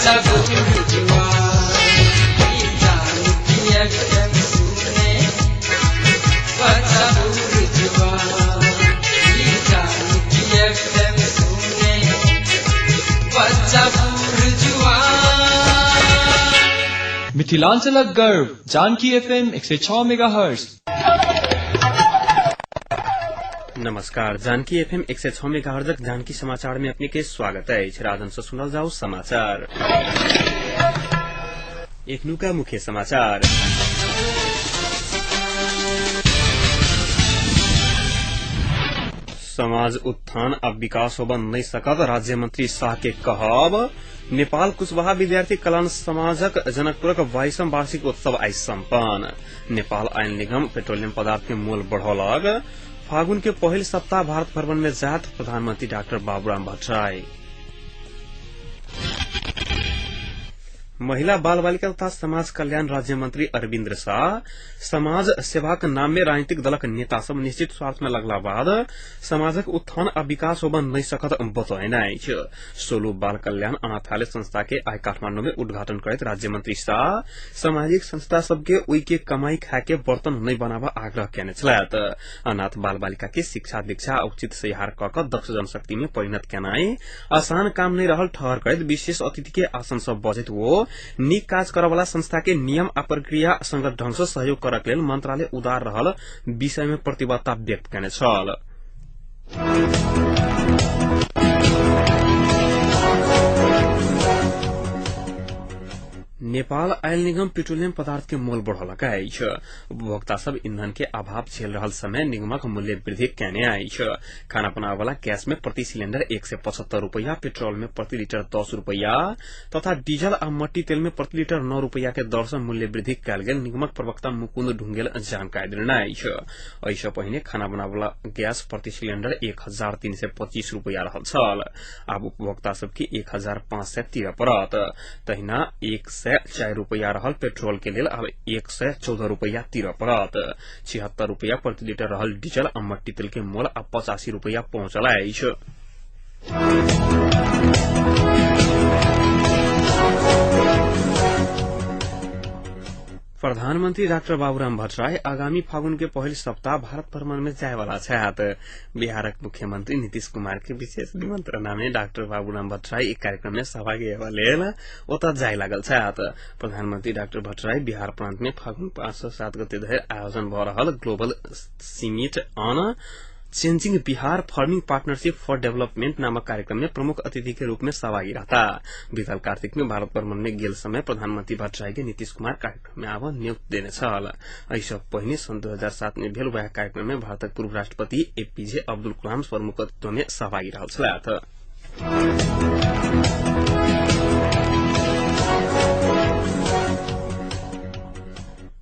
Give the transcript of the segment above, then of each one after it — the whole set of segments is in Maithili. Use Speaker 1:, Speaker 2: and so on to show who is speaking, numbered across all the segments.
Speaker 1: बच्चा बूढ़ जुआन, ई जानकी एफएम सुने बच्चा बूढ़ जुआन, ई जानकी एफएम सुने बच्चा बूढ़ जुआन।
Speaker 2: मिथिलांचलक गर्व जानकी एफएम 106 मेगाहर्ट्ज।
Speaker 3: नमस्कार, जानकी एफएम 106 मेगाहर्जक जानकी समाचार में अपने के स्वागत अछि। राजन से सुनल जाऊ समाचार। एखनुका मुख्य समाचार। समाज उत्थान आ विकास होबऽ नहि सकत राज्य मंत्री शाह के कहब। नेपाल कुशवाहा विद्यार्थी कल्याण समाजक जनकपुरक 22म वार्षिक उत्सव आइ सम्पन्न। नेपाल आयल निगम पेट्रोलियम पदार्थ के मोल बढ़ौलक। फागुन के पहिल सप्ताह भारत भ्रमण में जात प्रधानमंत्री डाक्टर बाबूराम भट्टराई। महिला बाल बालिका तथा समाज कल्याण राज्य मंत्री अरविन्द्र शाह समाज सेवाक नाम में राजनीतिक दलक नेता सब निश्चित स्वार्थ में लगला बाद समाजक उत्थान आ विकास होबऽ नहि सकत बतौने अछि। सोलु बाल कल्याण अनाथालय संस्था के आइ काठमांडू में उद्घाटन करैत राज्य मंत्री शाह सामाजिक संस्था सबके ओहि के कमाई खाय के बर्तन नहि बनाबऽ आग्रह केने छलथि। अनाथ बाल बालिका के शिक्षा दीक्षा आ उचित सहिहार कऽ कऽ दक्ष जनशक्ति में परिणत केनाइ आसान काम नहि रहल ठहर करैत विशेष अतिथि के आसन सँ बजैत ओ नीक काज करऽ वला संस्था के नियम आ प्रक्रिया संगत ढंग सँ सहयोग करक लेल मंत्रालय उदार रहल विषय मे प्रतिबद्धता व्यक्त केने छल। नेपाल आयल निगम पेट्रोलियम पदार्थ के मोल बढ़ौलक अछि। उपभोक्ता सब ईंधन के अभाव झेल रहल समय निगमक मूल्य वृद्धि केने अछि। खाना बनाबय वाला गैस में प्रति सिलेंडर 175 रुपया, पेट्रोल में प्रति लीटर 10 रुपया तथा डीजल आ मट्टी तेल में प्रति लीटर 9 रुपया के दर सँ मूल्य वृद्धि कयल गेल निगमक प्रवक्ता मुकुंद ढुंगेल जानकारी देलनि अछि। एहि सँ पहिने खाना बनाबय वाला गैस प्रति सिलेंडर 1325 रुपया रहल छल। आब उपभोक्ता सब के 1500 तीरय पड़त। तहिना 104 रुपया रहल पेट्रोल के लेल आब 114 रुपया तीरय पड़त। 76 रुपया प्रति लीटर रहल डीजल आ मट्टी तेल के मोल आब 85 रुपया पहुंचल अछि। प्रधानमंत्री डाक्टर बाबूराम भट्टराई आगामी फागुन के पहिल सप्ताह भारत भ्रमण में जाय वाला छथि। बिहारक मुख्यमंत्री नीतीश कुमार के विशेष निमंत्रणा में डाक्टर बाबूराम भट्टराई एक कार्यक्रम में सहभागी हेबा लेल ओतऽ जाय लागल छथि। प्रधानमंत्री डाक्टर भट्टराई बिहार प्रांत में फागुन 5 सँ 7 गते धरि आयोजन भऽ रहल global summit on changing Bihar farming partnership for development नामक कार्यक्रम में प्रमुख अतिथि के रूप में सहभागी रहता। बीतल कार्तिक में भारत भ्रमण में गेल समय प्रधानमंत्री भट्टराई के नीतीश कुमार कार्यक्रम में आबऽ न्योत देने छल। एहि सँ पहिने सन् 2007 में भेल वएह कार्यक्रम में भारतक पूर्व राष्ट्रपति एपीजे अब्दुल कलाम प्रमुख अतिथित्व में सहभागी रहल छलथि।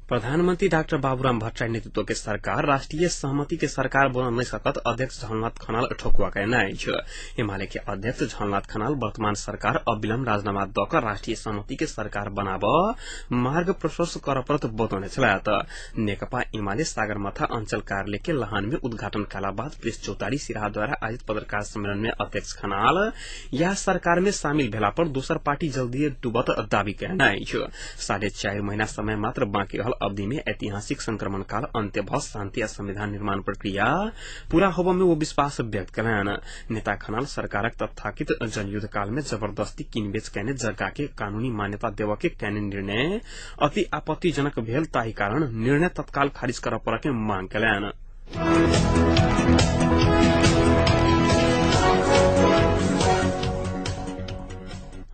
Speaker 3: प्रधानमंत्री डाक्टर बाबूराम भट्टराई नेतृत्व के सरकार राष्ट्रीय सहमति के सरकार बनऽ नहि सकत अध्यक्ष झलनाथ खनाल ठोकुआ कयने अछि। एमाले के अध्यक्ष झलनाथ खनाल वर्तमान सरकार अविलम्ब राजीनामा दऽ कऽ राष्ट्रीय सहमति के सरकार बनाबऽ मार्ग प्रशस्त करऽ पड़त बतौने छलथि। नेकपा एमाले सागरमाथा अंचल कार्यालय के लहान में उद्घाटन कयला बाद प्रेस चौतारी सिराहा द्वारा आयोजित पत्रकार सम्मेलन में अध्यक्ष खनाल यह सरकार में शामिल भेला पर दोसर पार्टी जल्दीए डूबत दावी कयने अछि। 4.5 महीना समय मात्र बाँकी रहल अवधि में ऐतिहासिक संक्रमण काल अन्त्य भऽ शान्ति आ संविधान निर्माण प्रक्रिया पूरा होबऽ में ओ विश्वास व्यक्त कयलनि। नेता खनाल सरकारक तथाकथित जनयुद्ध काल में जबरदस्ती किनबेच कयने जग्गा के कानूनी मान्यता देबऽ के कयने निर्णय अति आपत्तिजनक भेल ताहि कारण निर्णय तत्काल खारिज करऽ पड़ऽ के मांग कयलनि।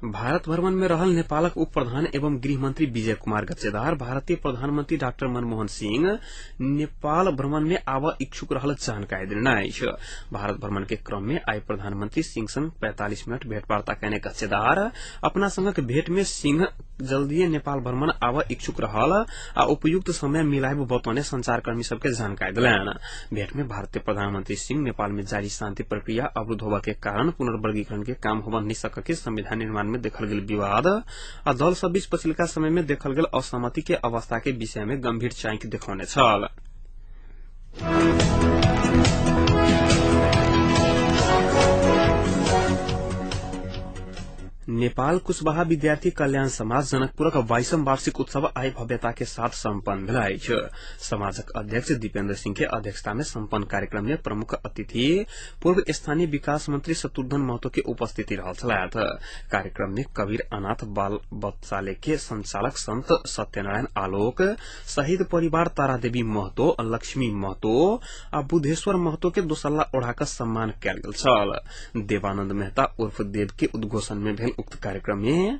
Speaker 3: भारत भ्रमण में रहल नेपालक उप प्रधान एवं गृहमंत्री विजय कुमार गच्छेदार भारतीय प्रधानमंत्री डाक्टर मनमोहन सिंह नेपाल भ्रमण में आबऽ इच्छुक रहल जानकारी देने अछि। भारत भ्रमण के क्रम में आइ प्रधानमंत्री सिंह संग 45 मिनट भेंटवार्ता कयने गच्छेदार अपना संगक भेंट में सिंह जल्दीए नेपाल भ्रमण आबऽ इच्छुक रहल आ उपयुक्त समय मिलायब बतौने संचारकर्मी सबके जानकारी देलनि। भेंट में भारतीय प्रधानमंत्री सिंह नेपाल में जारी शांति प्रक्रिया अवरुद्ध होबऽ के कारण पुनर्वर्गीकरण के काम होबऽ नहि सकऽ के संविधान निर्माण में देखल गेल विवाद आ दल सब बीच पछिलका समय में देखल गेल असहमति के अवस्था के विषय में गंभीर चाँकि देखौने छल। नेपाल कुशवाहा विद्यार्थी कल्याण समाज जनकपुरक 22वां वार्षिक उत्सव आइ भव्यता के साथ सम्पन्न भेल अछि। समाजक अध्यक्ष दीपेन्द्र सिंह के अध्यक्षता में सम्पन्न कार्यक्रम में प्रमुख अतिथि पूर्व स्थानीय विकास मंत्री शत्रुघ्न महतो के उपस्थिति रहल छलथि। कार्यक्रम में कबीर अनाथ बाल बच्चालय के संचालक संत सत्यनारायण आलोक, शहीद परिवार तारादेवी महतो, लक्ष्मी महतो आ बुद्धेश्वर महतो के दोसल्ला ओढ़ाकऽ सम्मान कयल गेल छल। देवानंद मेहता उर्फ देव के उद्घोषण में भेल उक्त कार्यक्रम में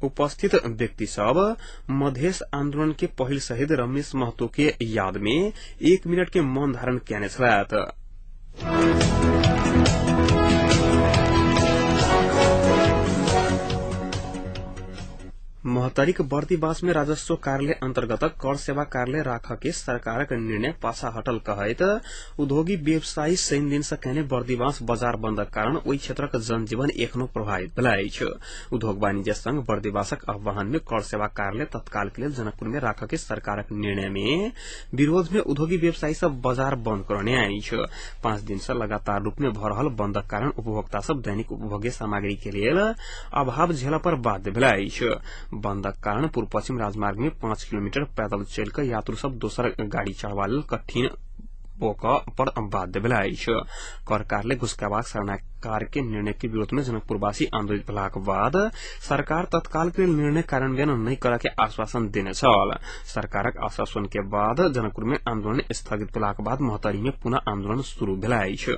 Speaker 3: उपस्थित व्यक्ति सब मधेश आंदोलन के पहिल शहीद रमेश महतो के याद में 1 मिनट के मौन धारण कयने छलथि। महतरीक बर्दिवास में राजस्व कार्यालय अंतर्गत कर सेवा कार्यालय राख के सरकारक निर्णय पाछा हटल कहैत उद्योगी व्यवसायी शनि दिन से कयने बर्दिवास बाजार बंदक कारण ओहि क्षेत्रक जनजीवन एखनो प्रभावित भेल अछि। उद्योग वाणिज्य संघ बर्दिवासक आह्वान में कर सेवा कार्यालय तत्काल के लेल जनकपुर में राख के सरकारक निर्णय में विरोध में उद्योगी व्यवसायी सब बाजार बंद करने अछि। 5 दिन से लगातार रूप में भ रहल बंदक कारण उपभोक्ता सब दैनिक उपभोग्य सामग्री के लेल अभाव झेलऽ पर बाध्य भेल अछि। बंदक कारण पूर्व पश्चिम राजमार्ग में 5 किलोमीटर पैदल चलि कऽ यात्रु सब दोसर गाड़ी चढ़बा लेल कठिन पर बाध्य भेल अछि। कर कार्यालय घुसकेबाक सरकार के निर्णय के विरोध में जनकपुरवासी आंदोलित भेलाक बाद सरकार तत्काल के निर्णय कार्यान्वयन नहि करऽ के आश्वासन देने छल। सरकारक आश्वासन के बाद जनकपुर में आंदोलन स्थगित भेलाक बाद महोत्तरी में पुनः आंदोलन शुरू भेल अछि।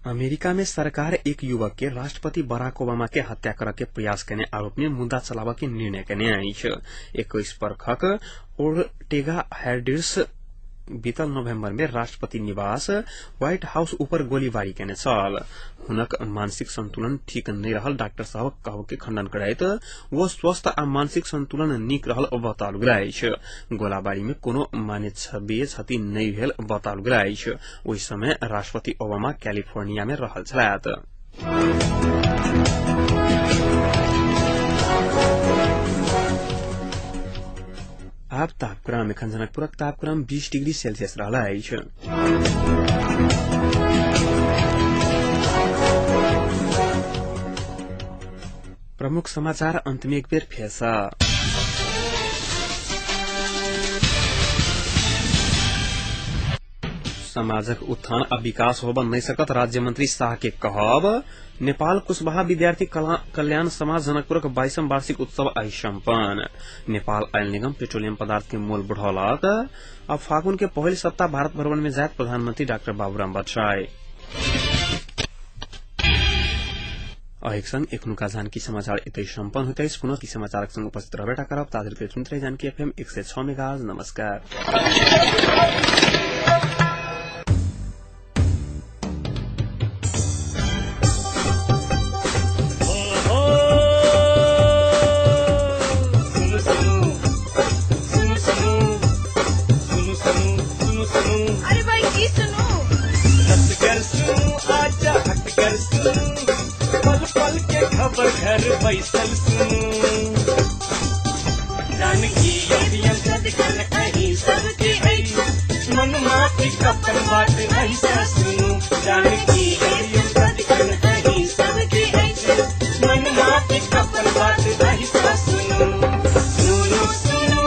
Speaker 3: अमेरिका में सरकार एक युवक के राष्ट्रपति बराक ओबामा के हत्या करऽ के प्रयास केने आरोप में मुद्दा चलाबऽ के निर्णय केने अछि। 21 बरखक ओर्टेगा हैडिस बीतल नवंबर में राष्ट्रपति निवास व्हाइट हाउस ऊपर गोलीबारी केने छल। हुनक मानसिक संतुलन ठीक नहि रहल डॉक्टर साहब कहब के खंडन करैत वो स्वस्थ आ मानसिक संतुलन नीक रहल बताओल गेल अछि। गोलाबारी में कोनो मानवीय क्षति नहि भेल बताओल गेल अछि। ओहि समय राष्ट्रपति ओबामा कैलिफोर्निया में रहल छलथि। आब तापक्रम। एखन जनकपुरक तापक्रम 20 डिग्री सेल्सियस रहल अछि। प्रमुख समाचार अंत में एक बेर फेर। समाजक उत्थान आ विकास होब नहि सकत राज्य मंत्री शाह के कहब। नेपाल कुशवाहा विद्यार्थी कल्याण समाज जनकपुरक 22वां वार्षिक उत्सव आइ सम्पन्न। नेपाल आयल निगम पेट्रोलियम पदार्थ के मोल बढ़ौलक। अब फागुन के पहिल सप्ताह भारत भ्रमण में जायत प्रधानमंत्री डाक्टर बाबूराम भट्टराई। अहिक संग एखनुका जानकी समाचार एतै सम्पन्न होइत अछि। पुनः समाचारक संग उपस्थित रहबे करब। ताधरि सुनैत रही जानकी एफएम 106 मेगाहर्ट्ज। नमस्कार।
Speaker 4: अरे भाई की सुनू,
Speaker 5: आजा हट कर सुनू, पल पल के खबर घर बैसल सुनू। जानकी अभियन सदकन अही सबके अछि, मन माफी कपन बात ऐसा सुनू। जानकी अभियन सदकन अही सबके अछि, मन माफी कपन बात ऐसा सुनू। सुनू सुनू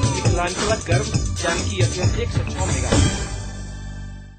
Speaker 6: मिथिलांचलक गर्व जानकी एफएम 106 मेगा।